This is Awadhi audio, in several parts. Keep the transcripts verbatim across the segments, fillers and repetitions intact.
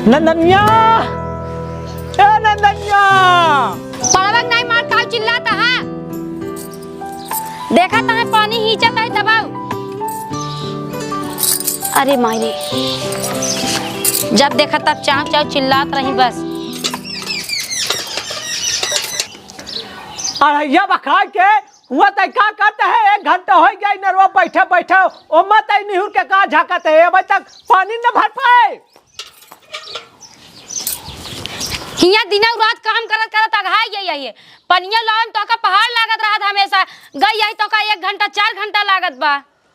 नंदनिया, ए नंदनिया। पड़वक नाहीं मार, काउ चिल्लात हा? देखत हा पानी हींचत है, दबाउ। अरे माई रे, जब देखा तब चाँव चाँव चिल्लात रही बस। अढ़ैया बखाइ के हुआ तै का करत है? एक घंटा होइ गया इनरवा बैठे बैठे, ओमा तै निहुर के का झाँकत है? अबे तक पानी न भर पाए। हियाँ दिनौ रात काम करत करत अघाइ गई है। पनिया लावन तोहका पहाड़ लागत रहत हमेसा, गई है तोहका एक घंटा चार घंटा लागत बा।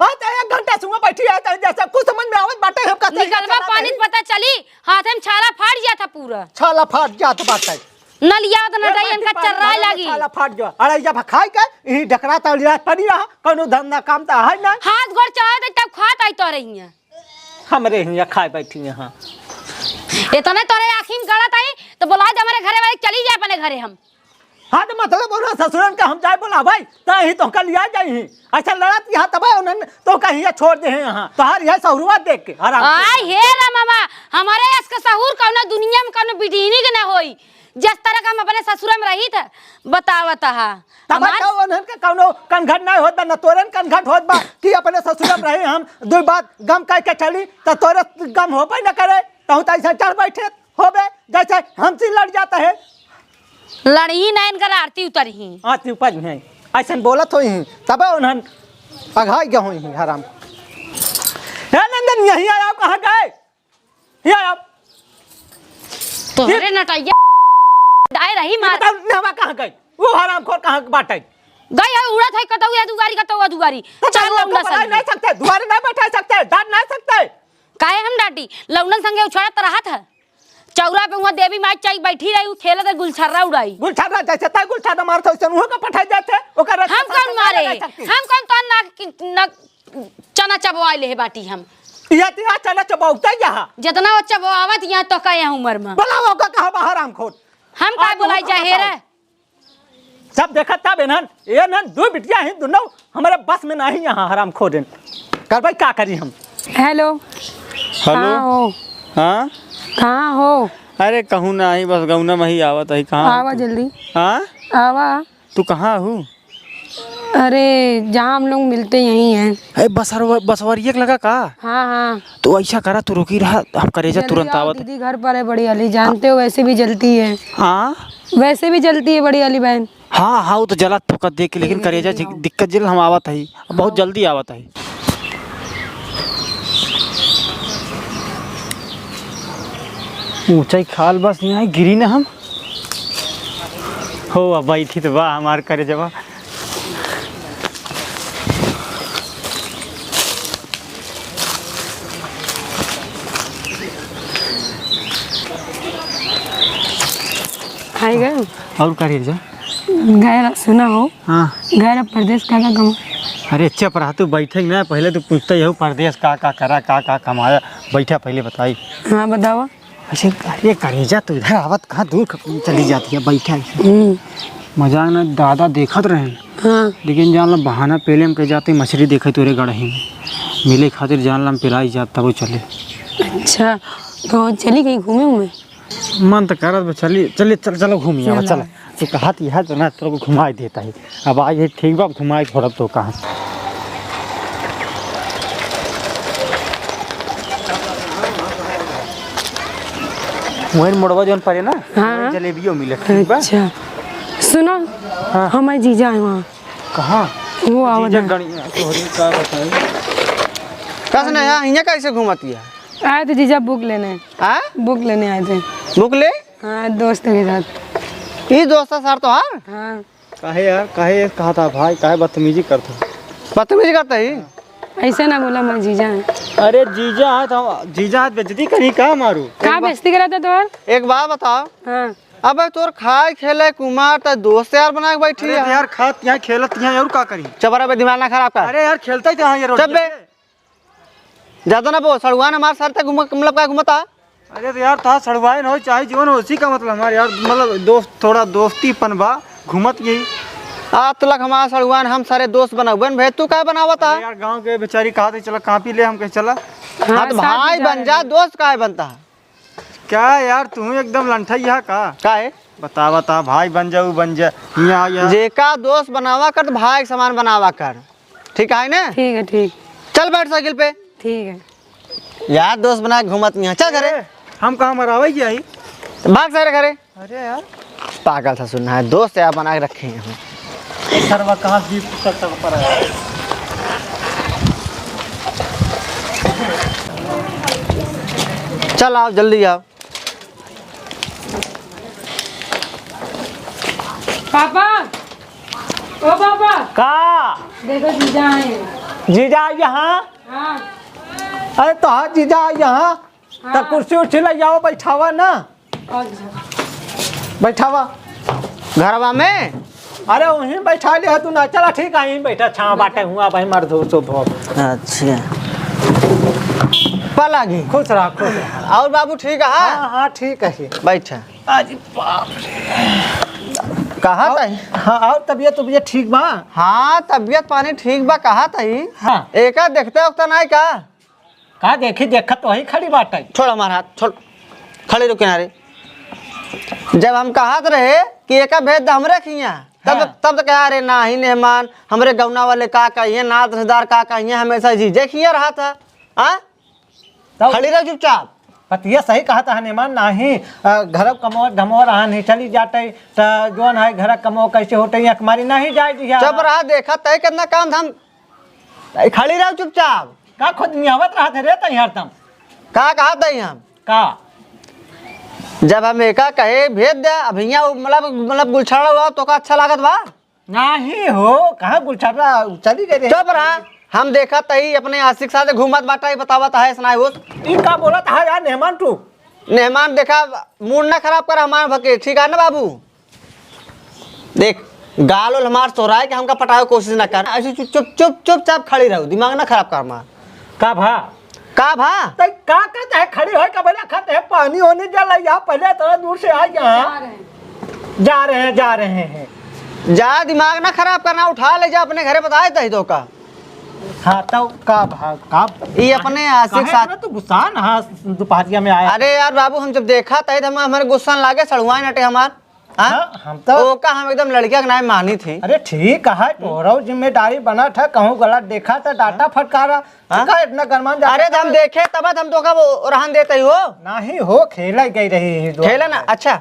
हाँ, तो एक घंटा से हुआ बैठी है, तो जैसे कुछ समझ में आवत बाटे, हम कहते हैं, निकलबा चला पानी नहीं। पता चली, हाथे में छाला फाट जात है पूरा। छाला फाट जात बाटे। नलिया तो न एक रही, बाल्टी इनका पानी चर्राए भरा में लागी। छाला फाट गया। अढ़ैया बखाइ के, यही डकरा तो लिया पड़ी रहा, कौनो धंधा काम तो है ना। हाथ गोड़ चढ़ा दे, तब खात आई तो रही है। हमरे हियाँ खाए बैठी यहाँ। इतने तोरे आँखी में गड़त आई, तो बोलाइ दे हमरे घरे वाले, चली जाए अपने घरे हम। हाँ, तो मतलब उन्हें ससुरन के हम जाए बोलावै, तो ही तोहका लिया जाई ही। अच्छा, लड़त यहाँ तब उन्हें तोहका हियाँ छोड़ दे हैं यहाँ। तोहार यह सहुरुआ देख के हराम। आय हे रे मामा, हमरे यस के सहूर कौनो दुनिया में कौनो बिटिनी के ना होई। जिस तरह का हम अपने ससुर में रही था, बतावत हा। तब हमार तो उन्हन के कौनो कनघट नहीं होत बा, न तोरन कनघट होत बा कि अपने ससुर में रहे हम, दो बात गम कह के चली, तो तोरे गम होबे न करे, तहु तो ऐसा चढ़ बैठे होबे, जैसे हमसे लड़ जाता है। लड़ही ना, इनकर आरती उतरही। आरती ऊपर ही है, ऐसन बोलत होई ही, तबे उन्हन अघाई गए होई ही हराम। हे नंदन, यहीं आया, कहाँ गए? यहाँ आया। तोहरे ये नटैया आए रही ये मार। बताओ, नेहवा कहाँ गए? वो हरामखोर कहाँ बाटे? गई है, उड़त है, कतौ या दुआरी, कतौ या दुआरी। तो चल, हम लोग लौंडा को बना संगे। नहीं सकते, दुआरे नहीं बैठा सकते, डांट नहीं सकते। काहे हम डांटी? लौंडन संगे उछड़त रहत है। चौरा पे वहाँ देवी माई चाई बैठी रही, उ खेलत है गुलछर्रा उड़ाई। गुलछर्रा जैसे तय गुलछर्रा मारत हो, वैसे उहो का पठाई जाते। ओकर हम कौन मारे? हम कौन तो ना कि, ना चना चबवाए ले बाटी हम। ये तिया चना चबौते यहाँ। जितना वो चबवावत यहाँ तो का यहाँ उम्र में। बोला वो का कहा बाहर आम खोट। हम का आज बोलाई तुमको जाए बताओ। रे? सब देखत था बेनन, ये नन दो बिटिया ही दोनों हमारे बस में नहीं यहाँ हराम खोदेन। करबै का करी हम? हेलो। हेलो। कहाँ हो? हाँ? कहाँ हो? अरे कहूँ ना आई, बस गौना में ही आवत है। कहाँ हो आवा तू? जल्दी। हाँ? आवा। तू कहाँ हू? अरे जहाँ हम लोग मिलते यहीं हैं। ए, बसरवा-, बसवरिया के लगा का? हाँ, हाँ। तो ऐसा करा, तू रुकी रहा, हम करेजा जल्दी तुरंत आओ, आवत। दीदी घर पर है बड़ी वाली, जानते हो वैसे भी जलती है। हाँ? वैसे भी जलती है बड़ी वाली बहन। हाँ, हाँ, वो तो जला तोका देख के, लेकिन ठीक है, करेजा जल्दी झिक-, आओ। दिक्कत जिल हम आवत है, बहुत हाँ। जल्दी आवत है। ऊंचाई खाल बस यहाँ गिरी ना हम। हो, अब बैठी तो बा हमार करेजवा। खाई गए? और करेजा? गए रहा, सुना हो? हाँ। गए रहा परदेस का का कमा? अरे चुप रहा, तू बैठे ना, पहले तू पूछते ही हो परदेस का का करा, का का कमाया। बैठा पहले बताई। हाँ, बतावा। अच्छा, अरे करेजा, तू इधर आवत कहाँ दूर ख-, चली जाती है, बैठा है। हम्म। मजाक ना, दादा देखत रहे। हाँ। लेकिन जान ला, बहाना पहले हम कह जाते, मछली देखे तोरे गड़ही में। मिले खातिर जान ला, हम पिराई जात, तब वो चले। अच्छा, तो चली कहीं घूमे उमे? मन तो करत बा, चली, चली, चल, चलो घूमी आवा, चला। चला। तू कहत यह तो ना, तोरे को घुमाई देता है। अब आज ये ठीक बा, घुमाई छोड़ब तो कहाँ। वहीं मोड़वा जौन परे ना, हाँ। वहीं जलेबियो मिलत, ठीक बा? अच्छा। सुनो, हाँ। हमारे जीजा है वहाँ। कहाँ? वो आवत जीजा है। गणिया, तोहरे का बताई? कस ना, यहाँ, यहाँ कैसे घूमत है? आए थे जीजा बुक लेने। हाँ? बुक लेने आए थे। बुक ले? हाँ, दोस्त के साथ। ई दोस्त है सर तोहार? हाँ। काहे यार, काहे कहा था भाई, काहे बदतमीजी करत हो? बदतमीजी करता ही? ऐसे ना बोला, मैं जीजा है। अरे जीजा है तो हम, जीजा है, बेइज्जती करी का मारू? का एक बा-, बेइज्जती करत है तोहार? एक बात बताओ। हाँ। अबे तोर खाए खेले कुमार त दोस्त यार बना के बैठी अरे है। यार, खात यहाँ खेलत यहाँ और का करी? चुप रह बे, दिमाग ना खराब कर। अरे यार, खेलता ही तो हाँ ये रोड चुप बे। पे। ज्यादा ना बोल, सड़ुआ ना मार, सर तक घूम, मतलब का घूमता? अरे तो यार, था सड़ुआए न हो, चाहे जीवन हो, उसी का मतलब हमारे यार, मतलब दोस्त, थोड़ा दोस्तीपन बा, घूमत यही। आज तलक हमार सड़ुआन हम सारे दोस्त बनउबन भे, तू काहे बनावत अरे है? यार, गाँव के बेचारी कहा थे, "चला कापी ले," हम कहे, "चला।" हाँ, हाँ, तो साथ भाई में जा बन जा, रहे हैं। दोस्त काहे बनता है? क्या यार, तू एकदम लंठा ही है का? का है? बता, बता, भाई बन जा, उ बन जा, यहाँ, यहाँ। जेका दोस्त बनावा कर, तो भाई के समान बनावा कर, ठीक है ना? ठीक है, ठीक। चल बैठ साइकिल पे। ठीक है। यार, दोस्त बना के घूमत नहीं है, चल घरे। ए, हम कहाँ मरावे जाई? तो भाग सारे घरे। अरे यार। पागल ससुर ना है, दोस्त यार बना के रखे हैं हम। ये सरवा कहाँ जीप तक तक पर है? चल आओ, जल्दी आओ। पापा, ओ पापा। का? देखो जीजा आए हैं। जीजा यहाँ? हाँ। अरे तो हाँ जीजा यहाँ। हाँ। तो कुर्सी उर्सी ले जाओ, बैठावा ना। अच्छा। बैठावा। घरवा में? अरे वहीं बैठा ले तू ना। चला ठीक है, यहीं बैठा, छाँव बाटे हुआ भाई, मर्द हो सो भो। अच्छा। पलागी। खुश रहा, खुश रहा। और बाबू ठीक है? हाँ, हाँ, ठीक है। बैठा। अरे बाप रे। कहा और, तही? हाँ, और तबियत, तबियत ठीक बा? हाँ, तबियत पानी ठीक बा, कहा तही? हाँ। एका देखते उखते नाई का? का देखी, देखत वही खड़ी बाटे। छोड़ हमार हाथ, छोड़। खड़ी रुक किनारे। जब हम कहत रहे कि एका भेज द हमरे खिया, तब, हाँ। तब तो कहा, "अरे नाही मेहमान, हमरे गौना वाले का कहिए, नात रिश्तेदार का कहिए, हमेशा जीजे खिया रहा था।" हाँ? तब खड़ी रह चुपचाप। पतिया सही कहा था मेहमान, नाही, अ, घर कमो धमो रहा नहीं, चली जाते, त जोन है घर कमो कैसे होते, ये हमारी नहीं जाए दिया। चुप रहा, देखा तय कितना काम धाम। ए, खड़ी रहो चुपचाप। का खुद नियावत रहत है रे तई हरदम? का कहत हई हम? का? जब हम एका कहे भेज दे, अब हियाँ उ मतलब, मतलब गुलछड़ा हुआ तो का अच्छा लागत बा? नाही हो, कहाँ गुलछड़ा चली गई रे? चुप रहा, हम देखत हई अपने आशिक साथ घूमत बाटा, ई बतावत है सुनाई होत। ई का बोलत है यार मेहमान तू? मेहमान देखा, मूड ना खराब कर हमार भके, ठीक है ना बाबू? देख, गाल ओल हमार सोराय के हमका पटावे कोशिश ना कर। ऐसे चुप, चुप, चुप, चुपचाप खड़ी रहो, दिमाग ना खराब कर हमार। का भा? का भा? तै का कहते है, खड़ी होए का बोला खाते है, पानी होने जा ला यहाँ, पहले इतना दूर से आ यहाँ। जा रहे हैं, जा रहे हैं। जा, दिमाग ना खराब करना, उठा ले जा अपने घरे, बताए तही तो का। हाँ, तो का भा, का ये अपने आशिक काहे साथ इतना तू गुस्सा ना, हाँ, दोपहरिया में आया। अरे यार बाबू, हम जब देखा तही तो हम, हमारे गुस्सा न लागे, सड़ुआए नटे हमार। हाँ? हाँ, हम तो ओका हम एकदम लड़किया के नाय मानी थी। अरे ठीक है, तोहरो जिम्मेदारी बना था, कहूँ गलत देखा था, डांटा फटकारा, हाँ? तो का इतना गरमान जाता अरे तो हम था? देखे तब हम तो का वो रहन देते ही हो। नहीं हो, खेला गई रही है दो खेला ना, भाई। अच्छा।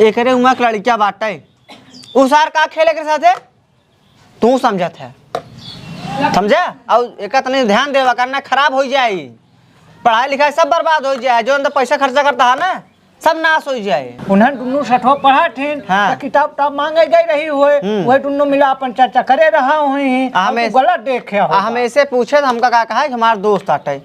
एकरे उमा के लड़किया बाटे, उ सार का खेले के साथे? तू समझत है, समझे? और एक तनी ध्यान देवा करना, खराब हो जाई, पढ़ाई लिखाई सब बर्बाद हो जाए, जो अंदर पैसा खर्चा करता है ना, सब नाश हो जाए। उन्हें दुनू सठवा पढ़ा ठेन, हाँ। तो किताब उताब मांगे गई रही हुए, हम्म। वही दुनू मिला अपन चर्चा करे रहा हुई, आ, और हमें तू गलत देखे हो आ, का। हमें ऐसे पूछे तो हमका का कहा है कि हमार दोस्त आटे,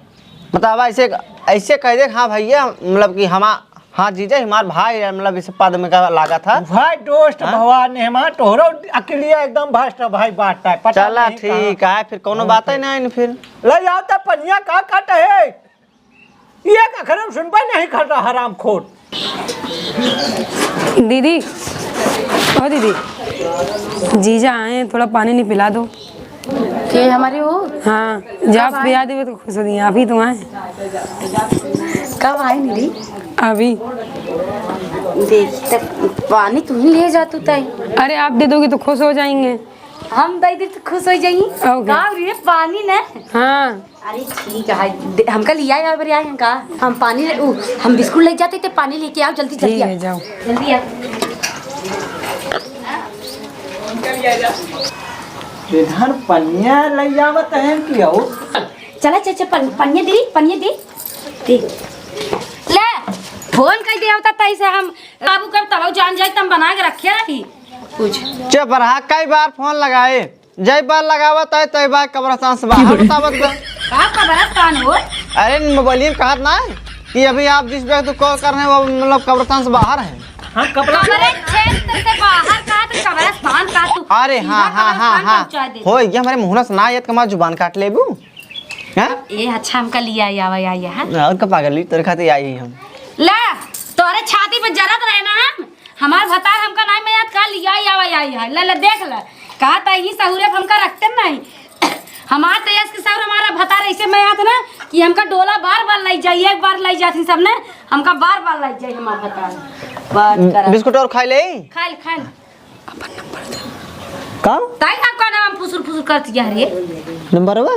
मतलब ऐसे, ऐसे कह दे, हाँ भैया, मतलब कि हमा-, हाँ जीजा, हमार भाई है, मतलब इस पद में का लागा था। भाई दोस्त, हाँ? भगवान ने हमार तोहरो अकेलिया एकदम भ्रष्ट भाई बात है, पता चला नहीं कहाँ। ठीक है, फिर कोनो हाँ, बात ही फिर। नहीं फिर। ले जाओ तो पनिया का कट है, ये का खरम सुनबे नहीं करता हरामखोर। दीदी, ओ दीदी, जीजा आए हैं, थोड़ा पानी नहीं पिला दो। के हमारे हो? हाँ, जा कब आए? पिया देवे तो खुश हो जाइए, अभी तो आए। कब आए मेरी? अभी। देख, तक पानी तू ही ले जा तू ताई। अरे, आप दे दोगे तो खुश हो जाएंगे। हम दे दे तो खुश हो जाइए। ओके। का रे, पानी ना? हाँ। अरे ठीक है, दे, हमका लिया यार, बरे आए हमका। हम पानी ले, उ, हम बिस्कुट ले जाते थे, पानी लेके आओ जल्दी, जल्दी ठीक आओ। है, जाओ। जल्दी आओ। इधर पनिया ले जावत है कि आओ? चला, चल, चल, पन-, पनिया दे, पनिया दे। दे। ले, फोन कर दे होता तई से हम बाबू कर तब जान जाए, तम बना के रखे रही कुछ। चुप रहा, कई बार फोन लगाए, जय बार लगावत है, तय बार कब्रिस्तान से बाहर बतावत बा। का कब्रिस्तान हो? अरे, मोबाइल में कहत ना है कि अभी आप जिस व्यक्ति को कॉल कर रहे हैं, वो मतलब कब्रिस्तान से बाहर है। हाँ, कब्रिस्तान। कब्र क्षेत्र से बाहर का तो कब्रिस्तान का तू अरे, हाँ, सीधा हाँ, हाँ, कब्रिस्तान हाँ। पहुँचा दे। हो, ये हमारे मुहना से ना आयत का हमार जुबान काट लेबू। हाँ? ए, अच्छा, हमका लिया आवा, आया है। और का पागल, तोरे खातिर आई हम। ला, तोरे छाती पे जरत रहे ना हम। हमार भतार हमका नाई में याद का ले, आई, आवा, आई, आई, ले, ले, देख ले। कहा था, यही सहूरे पे हमका रखते नहीं। हमार तो यस के सहूर, हमारा भतार ऐसे में आत ना कि हमका डोला बार बार लाई जाई, एक बार लाई जात ही सबने, हमका बार बार लाई जाई हमार भतार। बात करा। बिस्कुट और खाई ले? खाई ले, खाई ले। अपन नंबर दे। का? ताई का कहना हम फुसुर फुसुर करत जा रे? नंबर बा?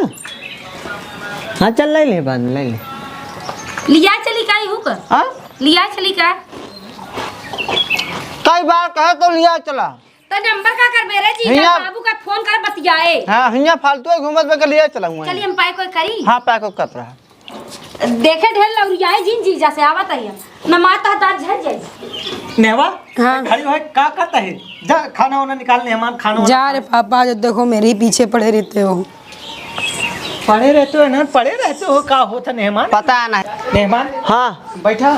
हाँ, चल, ले ले, बाद में ले ले। लिया चली का, इहू का? हाँ? लिया चली का? कई बार कहे तो लिया चला। तो नंबर का करबे रे जीजा? हियाँ बाबू का फोन कर, बतियाए। हाँ, हियाँ फालतू घूमत बे के लिया चला हुआ। चलिए, हम पैक वैक करी। हाँ, पैक वैक कर रहा। देखे ढेर लौरियाए जिन जीजा से, आवत है हम। न माता दार झर जाई। नेहवा, हाँ। खड़ी होए, का करता है? जा, खाना वाना निकाल, मेहमान खाना वाना जा रे खा। पापा, जो देखो मेरे ही पीछे पड़े रहते हो। पड़े रहते हो ना, पड़े रहते हो, का होता मेहमान? पता ना। मेहमान? हाँ। बैठा,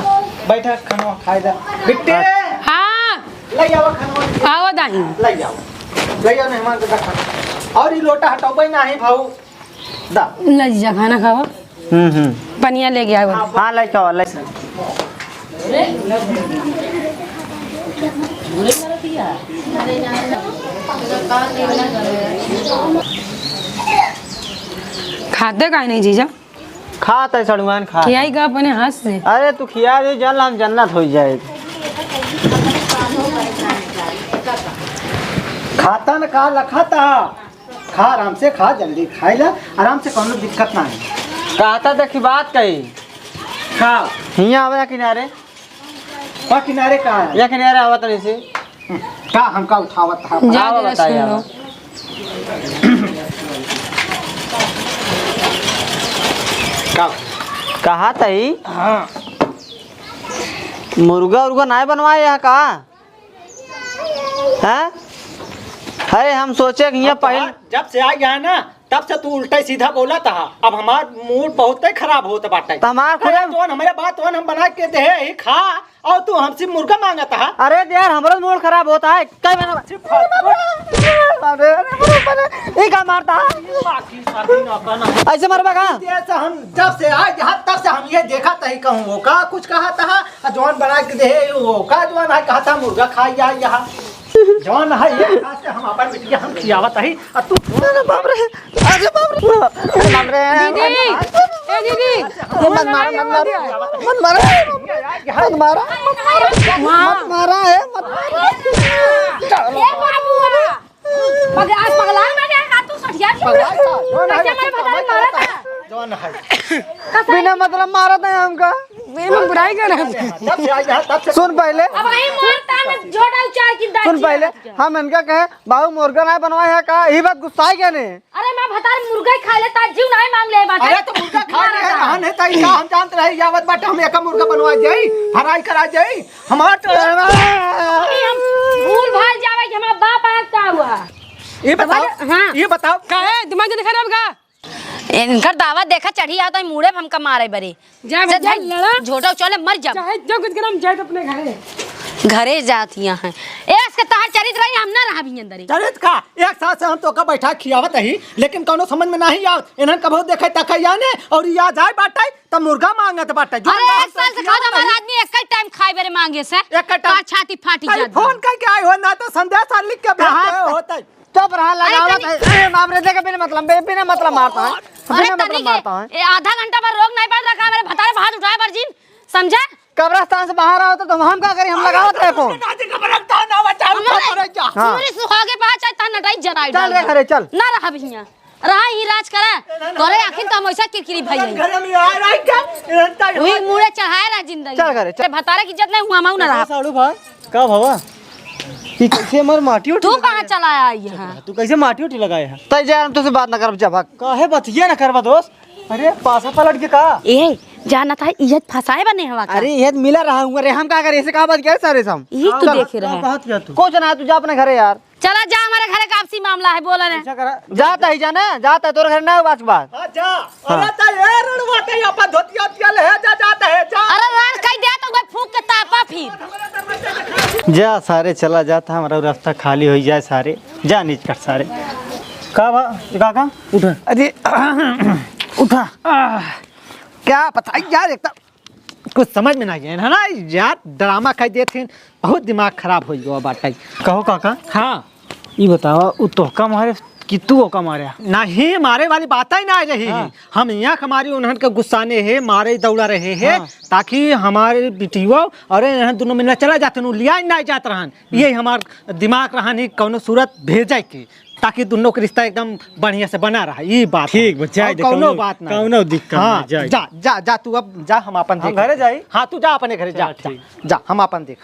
बैठा, खाना खाए जा। बिट्टे! हाँ। ले आओ खाना। आओ दाई। ले आओ। ले आओ मेहमान के खाना। और ये लोटा हटाओ भाई, ना ही भाऊ। दा। ले जीजा, खाना खावा। हम्म, हम्म। पनिया लेके आवा। हाँ, लेके आवा, लेके। खाते काहे नहीं जीजा? खात है सड़ुआन, खात। खियाई का अपने हाथ से? अरे तू खिया दे, जल हम जन्नत हो जाए। खाता न का लखाता। खा, आराम से खा, जल्दी खाई ला, आराम से, कौनो दिक्कत ना है। कहता देखी बात कही। का? हियाँ आवे या किनारे। का किनारे का है? या किनारे आवा तनी से। का हमका उठावत है? जा आवा जरा बताई सुन लो। आवा। का? कहा तई? हाँ। मुर्गा उर्गा नाय बनवाए यहाँ का? हैं? अरे हम सोचे कि ये अब पहल तोहार जब से आ गया है ना, तब से तू उल्टा सीधा बोला था। अब हमार मूड बहुते खराब होत बाटे। त हमार अरे खुदे जौन हमरे बात तोन हम बना के दे ही खा, और तू हमसे मुर्गा मांगत हा। अरे यार, हमरो मूड खराब होता है। कई महीना बाद अरे, अरे, अरे, अरे, ये का मारता है? ऐसे मरबा का? जैसे हम जब से आए यहाँ, तब से हम ये देखा तही कहूँ वो का कुछ कहा था, आ जौन बना के दे वो का जौन है, कहा था मुर्गा खाई जाए यहाँ। जौन है ये कहा से हम अपन बिटिया हम खियावत ही, आ तू अरे बाप रे, अरे बाप रे, अरे बाप रे। दीदी, ए दीदी, मत मारा, मत मारा, मत मारा, मत मारा, मत मारा है, मत मारा। ए बाबुआ, पगला, पगला ना गया का तू सठिया? पगला का? कैसे हमारे भतार मारा था? जौन है। बिना मतलब मारा था हमका। मैं बुराई कर रहा हूँ। तब से आई है, तब से सुन पहले। अब वही मारता ना, झोटा उचार की दांत सुन पहले, चिरा दिया। हम इनका कहे, "बाबू मुर्गा ना बनवाए है का?" यही बात गुस्सा है क्या ने? अरे माँ भतार मुर्गा ही खा लेता, जीव नहीं मांग ले बाटे। अरे तो मुर्गा खा ले, रहन है, तई का हम जानत रहे, यावत बाटे हम एका मुर्गा बनवा जाई, फ्राई करा जाई। हमार तो अरे हम भूल भाल जावे कि हमारा बाप आज का हुआ। ये बताओ, हमारे, हाँ। ये बताओ। काहे? दिमाग जल्दी खराब का? इनकर दावा देखा चढ़ी आवत है, मूड़े पे हमका मारे बरे। जा से भैया, भाई, लड़ा। झोटा उछाले, मर जा। चाहे जो कुछ करम, जाए तो अपने घरे। घरे जात यहाँ है। ए, इसके तहार चरित रही, हम ना रहा भी अंदर ही। चरित का? एक साल से हम तोका बैठा खियावत ही, लेकिन कौनो समझ में नहीं आवत। इन्हन कबो देखे तक याने और या जाए बाटे, त मुर्गा मांगत बाटे। जो अरे, बात एक साल से खियावत खात हमारा ही। आदमी एक ही टाइम खाए बेरे मांगे से। एक ही टाइम। का छाती फाटी तई जात फोन बा। करके आए हो, ना तो संदेश लिख के भेजते कहाँ? होते। चुप रहा, अरे लगावत तनी है। अरे बाप रे, देख, बिना मतलब, बे-, बिना मतलब मारता है। अरे बिना मतलब तनी के, मारता है। ए, आधा घंटा भर रोक नहीं पात रखा, मेरे भतारे भात उठाए बरजिन, समझा? कब्रिस्तान से बाहर आओ तो तुम, हम का करी, हम लगावत रहे फोन। ना, कब्रिस्तान ना बचाओ, हमारे मरे जा। हाँ। पूरी सुहागे पाँच आज तन नटाई जनाई चल रे डाल। घरे, चल। ना रहा भैया, रहा ही राज करा। तोरे आखिर तो हम ऐसा किरकिरी भाई है। घर में आ रहा है क्या? वही मुड़े चढ़ाए रहा जिंदगी। चल घरे, चल। भतारे की इज्जत नहीं हुआ, माऊ ना रहा। साड़ू भाई। का भवा? ई कैसे हमार माटी उठी तू लगाए कहाँ है? चला आया यहाँ? तू कैसे माटी उठी लगाए है? तै जा, हम तुझसे बात ना करब, जा भाग। काहे बतिया ना करबा दोस्त? अरे पासा पलट के का? ए, जाना था इहे फंसाए बने हवा का? अरे इहे मिला रहा हूँ, अरे हम का करे, ऐसे का बात करे सारे से हम? यही तू चल। देखे रहा। का बात किया तू? कुछ ना, तू जा अपने घरे यार। चला जा, हमारे घरे का आपसी मामला है, बोला ना। ऐसा करा। जाता ही जाना, जाता है, तोरे घर ना बात बात। हाँ, जा। हाँ। अरे, त ए रड़वा के अपन धोतिया उतिया ले जा, जाता है, जा। अरे, रड़ कई दे तो कोई फूंक के तापा फिर। जा सारे, चला जाता, हमारा रास्ता खाली हो जाए सारे। जा नीच कर सारे। का बा, का, का? उठा। अरे, उठा। आह, क्या बताई यार, एक तो कुछ समझ में नाहीं है ना यार, ड्रामा कइ देथिन, बहुत दिमाग खराब होइ गवा बाटे। कहो काका, हाँ। ई बतावा, उ तोहका मारे कि तू ओका मारे? नाहीं, मारे वाली बात ही नाहीं रही। हाँ। हम यहाँ के मारी उन्हन के गुस्साने है, मारे दौड़ा रहे हैं, हाँ। ताकि हमारे बिटियो और इन्हन दुनों मिलना चला जाते, नु लिया ही नाहीं जात रहन। हम्म। ये हमार दिमाग रहन ही कौनो सूरत भेजे के, ताकि दुनों के रिश्ता एकदम बढ़िया से बना रहा। ई बात ठीक है। बा, जाए और दे, कौनो कौनो, बात ना। कौनो दिक्कत हाँ, ना, जाए जा, दे। जा, जा, तू अब जा, हम अपन हम देख। घरे जाई? हाँ, तू जा अपने घरे, जा, चला, जा, ठीक। जा, हम अपन देख।